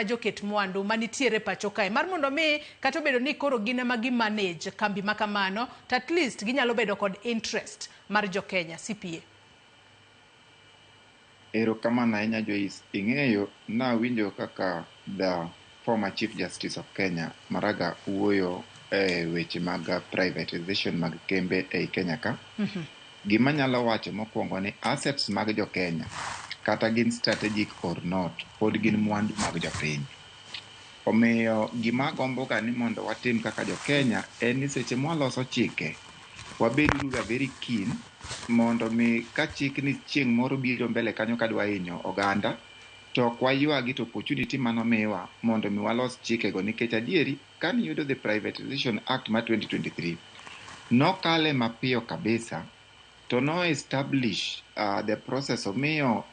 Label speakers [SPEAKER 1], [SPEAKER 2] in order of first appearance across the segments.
[SPEAKER 1] Joket mwandu manitiere pacho kae mar mondo mi kata obedo ni koro gin ema gi manage kambi ma kamano, to at least ginyalo bedo kod interest mar jo Kenya. CPA.
[SPEAKER 2] Erokamano ahinya, Joyce. Ing'eyo, nawinjo kaka the former Chief Justice of Kenya, Maraga, wuoyo e weche mag privatization mag kembe ei Kenya ka. Gima nyalo wacho mokwongo ni assets mag jo Kenya, kata gin strategic or not, pod gin mwandu mag jopiny. Omiyo gima agombo ga ni mondo watim kaka jo Kenya en ni seche mwaloso chike, wabed ga very keen mondo mi ka chik ni chieng' moro biro mbele kanyo kadwa hinyo oganda, to ok waywagi to opportunity manomiwa mondo mi walos chikego, nikech adieri kaniyudo the Privatization Act mar 2023 nokale mapiyo kabisa to no establish the process, omiyo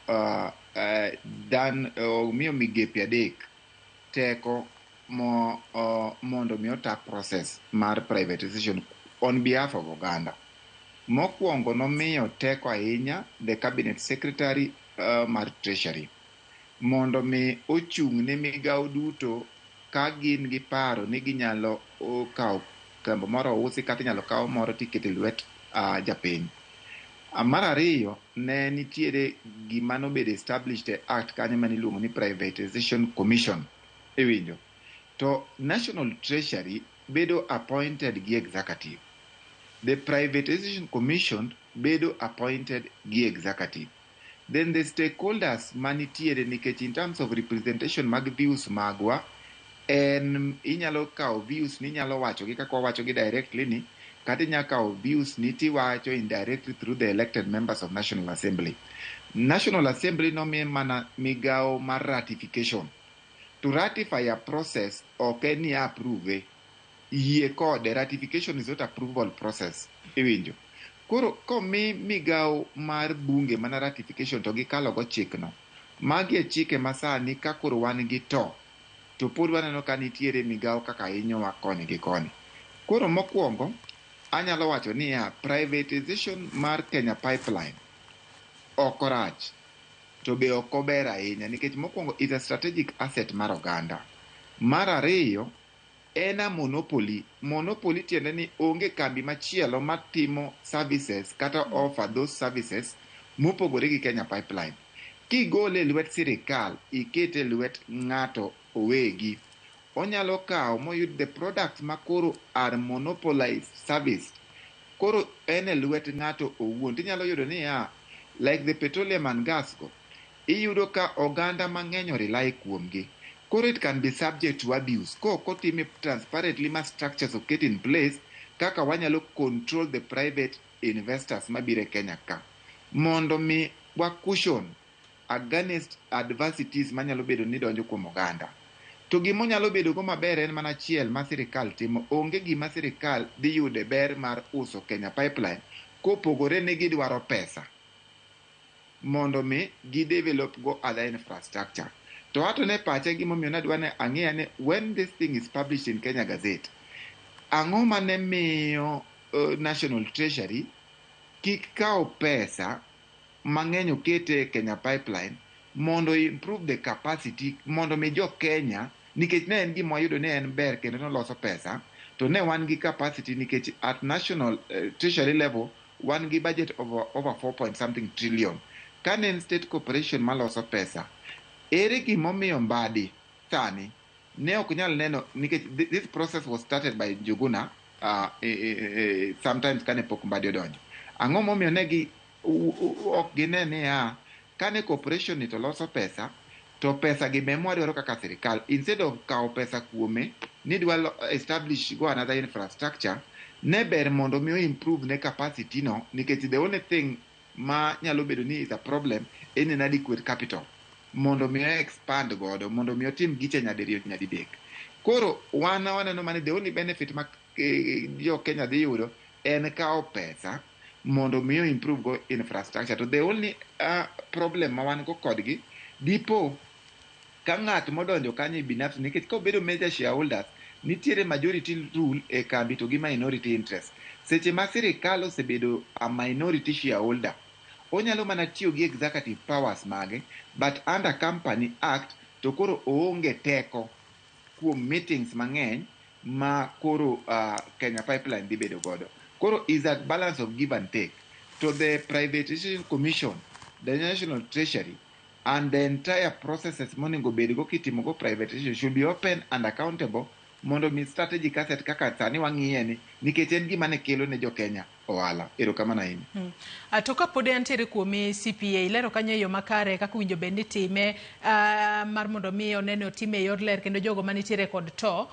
[SPEAKER 2] omiyo migepe adek teko mondo mi ota process mar privatization on behalf of oganda. Mokwongo nomiyo teko ahinya the cabinet secretary mar Treasury mondo mi ochung' ne migawo duto ka gin gi paro ni ginyalo kawo kambo moro usi kata inyalo kaw moro tikete e lwet japiny. Mar ariyo, ne nitiere gima nobedo established e act kanyo maniluongo ni Privatization Commission, iwinjo? To National Treasury bedo appointed gi executive, the Privatization Commission bedo appointed gi executive, then the stakeholders manitiere, nikech in terms of representation mag views magwa, en inyalo kawo views ni inyalo wacho gi kaka wawacho gi directly ni, kata inyalo kawo views ni tiwacho indirectly through the elected members of National Assembly. National Assembly nomiye mana migawo mar ratification. To ratify a process ok en ni approve, yie kode. Ratification is not approval process, iwinjo? Koro komi migawo mar bunge mana ratification to gikalo go chikno. Magi e chike masani ka koro wan gi to pod waneno ka nitiere migawo kaka hinyowa koni gi koni. Koro mokwongo anyalo wacho niya, privatization mar Kenya Pipeline ok orach to be ok ober ahinya, nikech mokwongo is a strategic asset mar oganda. Mar ariyo, en a monopoly. Monopoly tiende ni onge kambi machielo matimo services kata offer those services mopogore gi Kenya Pipeline. Kigole e lwet sirikal ikete e lwet ng'ato owegi, onyalo kawo moyud the products makoro are monopolized service. Koro en e lwet ng'ato owuon, tinyalo yudo niya, like the petroleum and gas go, iyudo ka oganda mang'eny orely kuomgi. Koro it can be subject to abuse kok otime transparently ma structures oket in place kaka wanyalo control the private investors mabiro e Kenya ka, mondo mi wa cushion against adversities manyalo bedo ni donjo kuom oganda. To gimonyalo bedo go maber en mana achiel ma sirikal timo. Onge gima sirikal dhi yude ber mar uso Kenya Pipeline kopogore ni gidwaro pesa mondo mi gi develop go other infrastructure. To ato ne pacha gimomiyo nadwa ne ang'eya ni when this thing is published in Kenya Gazette, ang'o mane miyo National Treasury kik kaw pesa mang'eny okete e Kenya Pipeline mondo improve the capacity mondo mi jo Kenya, nikech ne en gima wayudo ni en ber kendo noloso pesa, to ne wan gi capacity, nikech at National Treasury level wan gi budget over 4 point something trillion. Ka ne en state corporation maloso pesa, ere gimomiyo Mbadi sani ne ok nyal neno? Nikech this process was started by Njuguna sometimes kane pok Mbadi odonjo. Ang'o momiyo ne gi ok gine niya kane corporation ni to loso pesa, to pesa gi be mwadwaro kaka sirikal, instead of kawo pesa kuome ni dwa establish go another infrastructure, ne ber mondo mi improve ne capacity no, nikech the only thing ma nyalo bedo ni is a problem en inadequate capital mondo mi expand godo, mondo mi otim giche nyadiriyo, nyadidek. Koro wan waneno mani the only benefit ma jo Kenya dhi yudo en kawo pesa mondo mi improve go infrastructure. To the only problem ma wan go kodgi dipo ka ng'at modonjo kanyo binafsi, nikech kobedo major shareholders, nitiere majority rule e kambi to gi minority interest. Seche ma sirikal osebedo a minority shareholder, onyalo mana tiyo gi executive powers mage, but under Company Act To koro oonge teko kuom meetings mang'eny ma koro Kenya Pipeline dhi bedo godo. Koro is a balance of give and take. To the Privatization Commission, the National Treasury, and the entire processes monego bedgo kitimogo privatization should be open and accountable mondo mi strategic asset kaka sani wang'iye ni, nikech en gima ne kelo ne jo Kenya ohala. Erokamano ahinya.
[SPEAKER 1] To kapod antiere kuomi CPA, ilero kanyo e yo makare kaka owinjo bed ni time mar mondo mi one ni otime e yor ler kendo jogo manitiere kod to